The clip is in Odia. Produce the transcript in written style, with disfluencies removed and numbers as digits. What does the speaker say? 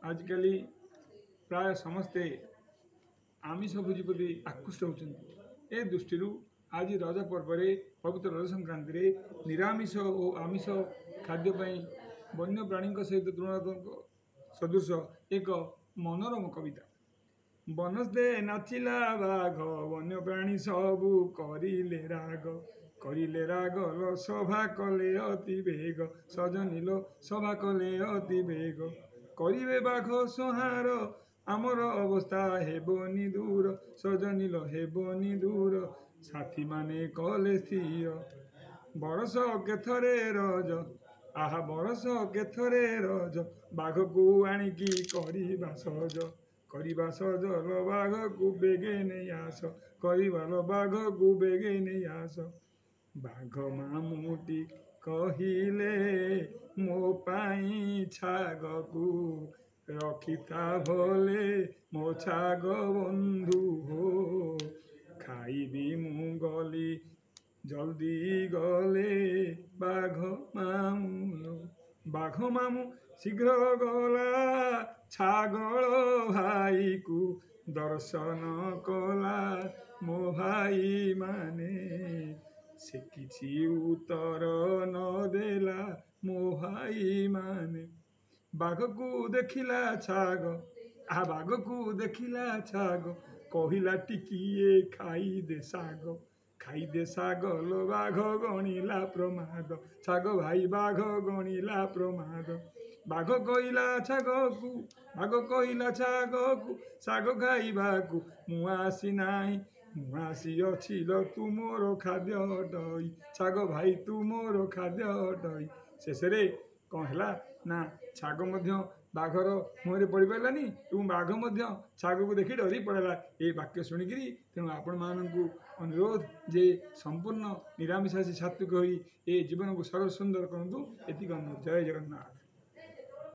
ଆଜିକାଲି ପ୍ରାୟ ସମସ୍ତେ ଆମିଷ ଭୋଜି ପ୍ରତି ଆକୃଷ୍ଟ ହେଉଛନ୍ତି। ଏ ଦୃଷ୍ଟିରୁ ଆଜି ରଜ ପର୍ବରେ, ପବିତ୍ର ରଜ ସଂକ୍ରାନ୍ତିରେ ନିରାମିଷ ଓ ଆମିଷ ଖାଦ୍ୟ ପାଇଁ ବନ୍ୟପ୍ରାଣୀଙ୍କ ସହିତ ତୁଳନାତ୍ମକ ସଦୃଶ ଏକ ମନୋରମ କବିତା। ବନସ୍ତେ ନାଚିଲା ବାଘ, ବନ୍ୟପ୍ରାଣୀ ସବୁ କରିଲେ ରାଗ, କରିଲେ ରାଗ ଲୋ, ସଭା କଲେ ଅତି ବେଗ, ସଜନୀ ଲୋ, ସଭା କଲେ ଅତି ବେଗ। କରିବେ ବାଘ ସଂହାର, ଆମର ଅବସ୍ଥା ହେବନି ଦୂର, ସଜନୀ ଲୋ, ହେବନି ଦୂର। ସାଥୀମାନେ କଲେ ସ୍ଥିର, ବରଷ କେଥରେ ରଜ, ଆହା ବରଷ କେଥରେ ରଜ, ବାଘକୁ ଆଣିକି କରିବା ସଜ, କରିବା ସଜ ଲୋ, ବାଘକୁ ବେଗେ ନେଇ ଆସ, କରିବା ଲୋ, ବାଘକୁ ବେଗେ ନେଇ ଆସ। ବାଘ ମାମୁଁଟି କହିଲେ, ମୋ ପାଇଁ ଛାଗକୁ ରଖିଥା ଭଲେ ମୋ ଛାଗ ବନ୍ଧୁ ହୋ, ଖାଇବି ମୁଁ ଗଲି ଜଲ୍ଦି। ଗଲେ ବାଘ ମାମୁଁ, ବାଘ ମାମୁଁ ଶୀଘ୍ର ଗଲା, ଛାଗଳ ଭାଇକୁ ଦର୍ଶନ କଲା ମୋ ଭାଇମାନେ, ସେ କିଛି ଉତ୍ତର ନ ଦେଲା ମୋ ଭାଇମାନେ। ବାଘକୁ ଦେଖିଲା ଛାଗ, ଆ ବାଘକୁ ଦେଖିଲା ଛାଗ କହିଲା, ଟିକିଏ ଖାଇଦେ ଶାଗ, ଖାଇଦେ ଶାଗ ଲୋ। ବାଘ ଗଣିଲା ପ୍ରମାଦ, ଛାଗ ଭାଇ, ବାଘ ଗଣିଲା ପ୍ରମାଦ। ବାଘ କହିଲା ଛାଗକୁ, ବାଘ କହିଲା ଛାଗକୁ, ଶାଗ ଖାଇବାକୁ ମୁଁ ଆସିନାହିଁ, ମୁଁ ଆସିଅଛି ଲୋ, ତୁ ମୋର ଖାଦ୍ୟ ଅଟଇ, ଛାଗ ଭାଇ, ତୁ ମୋର ଖାଦ୍ୟ ଅଟଇ। ଶେଷରେ କ'ଣ ହେଲା ନା, ଛାଗ ମଧ୍ୟ ବାଘର ମୁହଁରେ ପଡ଼ିପାରିଲାନି ଏବଂ ବାଘ ମଧ୍ୟ ଛାଗକୁ ଦେଖି ଡରି ପଳେଇଲା। ଏ ବାକ୍ୟ ଶୁଣିକିରି ତେଣୁ ଆପଣମାନଙ୍କୁ ଅନୁରୋଧ ଯେ ସମ୍ପୂର୍ଣ୍ଣ ନିରାମିଷାଶୀ ସାତ୍ವಿକ ହୋଇ ଏ ଜୀବନକୁ ସରଳ ସୁନ୍ଦର କରନ୍ତୁ। ଏତିକି ଅନୁରୋଧ। ଜୟ ଜଗନ୍ନାଥ।